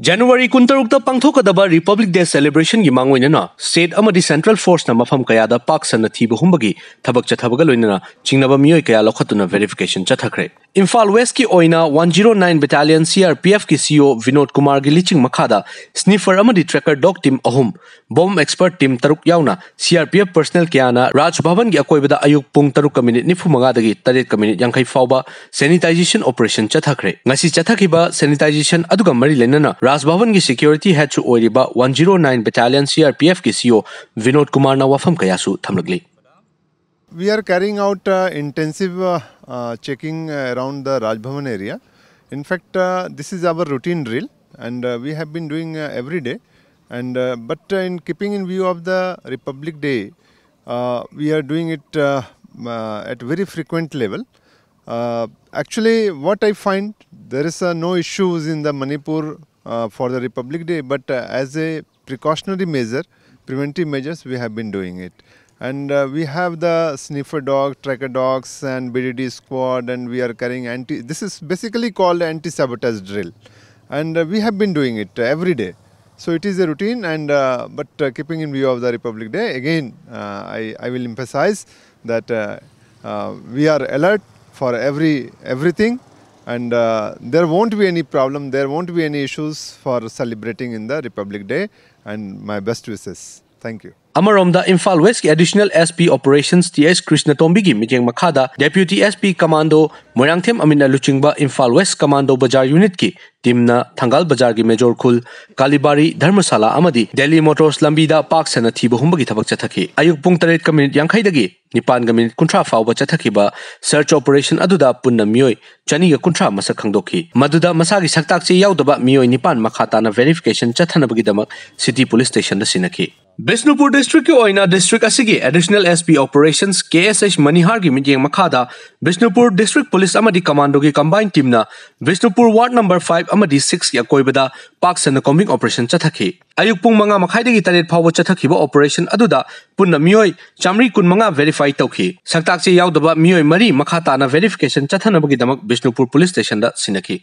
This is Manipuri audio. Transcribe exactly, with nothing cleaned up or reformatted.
ꯖꯅꯋꯥꯔꯤ ꯀꯨꯟꯇꯔꯨꯛꯇ ꯄꯥꯡꯊꯣꯛꯀꯗꯕ ꯔꯤꯄꯕ꯭ꯂꯤꯛ ꯗꯦ ꯁꯦꯂꯦꯕ꯭ꯔꯦꯁꯟꯒꯤ ꯃꯥꯡꯑꯣꯏꯅꯅ ꯁ꯭ꯇꯦꯠ ꯑꯃꯗꯤ ꯁꯦꯟꯇ꯭ꯔꯦꯜ ꯐꯣꯔꯁꯅ ꯃꯐꯝ ꯀꯌꯥꯗ ꯄꯥꯛ ꯁꯟꯅ ꯊꯤꯕ ꯍꯨꯝꯕꯒꯤ ꯊꯕꯛ ꯆꯠꯊꯕꯒ ꯂꯣꯏꯅꯅ ꯆꯤꯡꯅꯕ ꯃꯤꯑꯣꯏ ꯀꯌꯥ ꯂꯧꯈꯠꯇꯨꯅ ꯚꯦꯔꯤꯐꯤꯀꯦꯁꯟ ꯆꯠꯊꯈ꯭ꯔꯦ꯫ ꯏꯝꯐꯥꯜ ꯋꯦꯁꯀꯤ ꯑꯣꯏꯅ one zero nine ꯕꯦꯇꯥꯂꯤꯌꯟ C R P ꯑꯦꯐꯀꯤ ꯁꯤ ꯏ ꯑꯣ ꯕꯤꯅꯣꯗ ꯀꯨꯃꯥꯔꯒꯤ ꯂꯤꯆꯤꯡ ꯃꯈꯥꯗ ꯁ꯭ꯅꯤꯐꯔ ꯑꯃꯗꯤ ꯇ꯭ꯔꯦꯀꯔ ꯗꯣꯒ ꯇꯤꯝ ꯑꯍꯨꯝ, ꯕꯣꯝ ꯑꯦꯛꯁꯄꯔꯠ ꯇꯤꯝ ꯇꯔꯨꯛ ꯌꯥꯎꯅ C R P F personal ꯀꯌꯥꯅ ꯔꯥꯖ ꯚꯕꯟꯒꯤ ꯑꯀꯣꯏꯕꯗ ꯑꯌꯨꯛ ꯄꯨꯡ ꯇꯔꯨꯛꯀ ꯃꯤꯅꯤꯠ ꯅꯤꯐꯨ ꯃꯉꯥꯗꯒꯤ ꯇꯔꯦꯠꯀ ꯃꯤꯅꯤꯠ ꯌꯥꯡꯈꯩ ꯐꯥꯎꯕ ꯁꯦꯅꯤꯇꯥꯏꯖꯦꯁꯟ ꯑꯣꯄꯔꯦꯁꯟ ꯆꯠꯊꯈ꯭ꯔꯦ꯫ ꯉꯁꯤ ꯆꯠꯊꯈꯤꯕ ꯁꯦꯅꯤꯇꯥꯏꯖꯦꯁꯟ ꯑꯗꯨꯒ ꯃꯔꯤ ꯂꯩꯅꯅ ꯔꯥꯖ ꯚꯕꯟꯒꯤ ꯁꯦꯀ꯭ꯌꯨꯔꯤꯇꯤ ꯍꯦꯗꯁꯨ ꯑꯣꯏꯔꯤꯕ one zero nine ꯕꯦꯇꯥꯂꯤꯌꯟ C R P ꯑꯦꯐꯀꯤ ꯁꯤ ꯏ ꯑꯣ ꯕꯤꯅꯣꯗ ꯀꯨꯃꯥꯔꯅ ꯋꯥꯐꯝ ꯀꯌꯥꯁꯨ ꯊꯝꯂꯛꯂꯤ꯫ We are carrying out uh, intensive uh, uh, checking uh, around the Raj Bhavan area. In fact, uh, this is our routine drill, and uh, we have been doing uh, every day. And uh, but uh, in keeping in view of the Republic Day, uh, we are doing it uh, uh, at very frequent level. Uh, actually, what I find, there is uh, no issues in the Manipur uh, for the Republic Day, but uh, as a precautionary measure, preventive measures, we have been doing it. And uh, we have the sniffer dog, tracker dogs, and B D D squad, and we are carrying anti. This is basically called anti-sabotage drill, and uh, we have been doing it every day. So it is a routine, and uh, but uh, keeping in view of the Republic Day, again, uh, I, I will emphasize that uh, uh, we are alert for every everything, and uh, there won't be any problem. There won't be any issues for celebrating in the Republic Day. And my best wishes. Thank you. ꯑꯃꯔꯣꯝꯗ ꯏꯝꯐꯥꯜ ꯋꯦꯁꯀꯤ ꯑꯦꯗꯤꯁꯅꯦꯜ ꯑꯦꯁ ꯄꯤ ꯑꯣꯄꯔꯦꯁꯟꯁ ꯇꯤ ꯑꯦꯁ ꯀ꯭ꯔꯤꯁꯅꯇꯣꯝꯕꯤꯒꯤ ꯃꯤꯠꯌꯦꯡ ꯃꯈꯥꯗ ꯗꯦꯄ꯭ꯌꯨꯇꯤ ꯑꯦꯁ ꯄꯤ ꯀꯃꯥꯟꯗꯣ ꯃꯣꯏꯔꯥꯡꯊꯦꯝ ꯑꯃꯤꯠꯅ ꯂꯨꯆꯤꯡꯕ ꯏꯝꯐꯥꯜ ꯋꯦꯁ ꯀꯃꯥꯟꯗꯣ ꯕꯖꯥꯔ ꯌꯨꯅꯤꯠꯀꯤ ꯇꯤꯝꯅ ꯊꯪꯒꯥꯜ ꯕꯖꯥꯔꯒꯤ ꯃꯦꯖꯣꯔ ꯈꯨꯜ, ꯀꯥꯂꯤꯕꯥꯔꯤ, ꯙꯔꯃꯁꯥꯂꯥ ꯑꯃꯗꯤ ꯗꯦꯜꯂꯤ ꯃꯣꯇꯣꯔꯁ ꯂꯝꯕꯤꯗ ꯄꯥꯛ ꯁꯟꯅ ꯊꯤꯕ ꯍꯨꯝꯕꯒꯤ ꯊꯕꯛ ꯆꯠꯊꯈꯤ꯫ ꯑꯌꯨꯛ ꯄꯨꯡ ꯇꯔꯦꯠꯀ ꯃꯤꯅꯤꯠ ꯌꯥꯡꯈꯩꯗꯒꯤ ꯅꯤꯄꯥꯟꯒ ꯃꯤꯅꯤꯠ ꯀꯨꯟꯊ꯭ꯔꯥ ꯐꯥꯎꯕ ꯆꯠꯊꯈꯤꯕ ꯁꯔꯆ ꯑꯣꯄꯔꯦꯁꯟ ꯑꯗꯨꯗ ꯄꯨꯟꯅ ꯃꯤꯑꯣꯏ ꯆꯅꯤꯒ ꯀꯨꯟꯊ꯭ꯔꯥ ꯃꯁꯛ ꯈꯪꯗꯣꯛꯈꯤ꯫ ꯃꯗꯨꯗ ꯃꯁꯥꯒꯤ ꯁꯛꯇꯥꯛ ꯆꯦ ꯌꯥꯎꯗꯕ ꯃꯤꯑꯣꯏ ꯅꯤꯄꯥꯟ ꯃꯈꯥ ꯇꯥꯅ ꯚꯦꯔꯤꯐꯤꯀꯦꯁꯟ ꯆꯠꯊꯅꯕꯒꯤꯗꯃꯛ ꯁꯤꯇꯤ ꯄꯨꯂꯤꯁ ꯁ꯭ꯇꯦꯁꯟꯗ ꯁꯤꯟꯅꯈꯤ꯫ ꯕꯤꯁꯅꯨꯄꯨꯔ ꯗꯤꯁꯇ꯭ꯔꯤꯛꯀꯤ ꯑꯣꯏꯅ ꯗꯤꯁꯇ꯭ꯔꯤꯛ ꯑꯁꯤꯒꯤ ꯑꯦꯗꯤꯁꯅꯦꯜ ꯑꯦꯁ ꯄꯤ ꯑꯣꯄꯔꯦꯁꯟꯁ ꯀꯦ ꯑꯦꯁ ꯑꯩꯆ ꯃꯅꯤꯍꯥꯔꯒꯤ ꯃꯤꯠꯌꯦꯡ ꯃꯈꯥꯗ ꯕꯤꯁꯅꯨꯄꯨꯔ ꯗꯤꯁꯇ꯭ꯔꯤꯛ ꯄꯨꯂꯤꯁ ꯑꯃꯗꯤ ꯀꯃꯥꯟꯗꯣꯒꯤ ꯀꯝꯕꯥꯏꯟ ꯇꯤꯝꯅ ꯕꯤꯁꯅꯨꯄꯨꯔ ꯋꯥꯔꯗ ꯅꯝꯕꯔ ꯐꯥꯏꯚ ꯑꯃꯗꯤ ꯁꯤꯛꯁꯀꯤ ꯑꯀꯣꯏꯕꯗ ꯄꯥꯛ ꯁꯟꯅ ꯀꯣꯝꯕꯤꯡ ꯑꯣꯄꯔꯦꯁꯟ ꯆꯠꯊꯈꯤ꯫ ꯑꯌꯨꯛ ꯄꯨꯡ ꯃꯉꯥ ꯃꯈꯥꯏꯗꯒꯤ ꯇꯔꯦꯠ ꯐꯥꯎꯕ ꯆꯠꯊꯈꯤꯕ ꯑꯣꯄꯔꯦꯁꯟ ꯑꯗꯨꯗ ꯄꯨꯟꯅ ꯃꯤꯑꯣꯏ ꯆꯥꯃꯔꯤ ꯀꯨꯟꯃꯉꯥ ꯚꯦꯔꯤꯐꯥꯏ ꯇꯧꯈꯤ꯫ ꯁꯛꯇꯥꯛ ꯆꯦ ꯌꯥꯎꯗꯕ ꯃꯤꯑꯣꯏ ꯃꯔꯤ ꯃꯈꯥ ꯇꯥꯅ ꯚꯦꯔꯤꯐꯤꯀꯦꯁꯟ ꯆꯠꯊꯅꯕꯒꯤꯗꯃꯛ ꯕꯤꯁꯅꯨꯄꯨꯔ ꯄꯨꯂꯤꯁ ꯁ꯭ꯇꯦꯁꯟꯗ ꯁꯤꯟꯅꯈꯤ꯫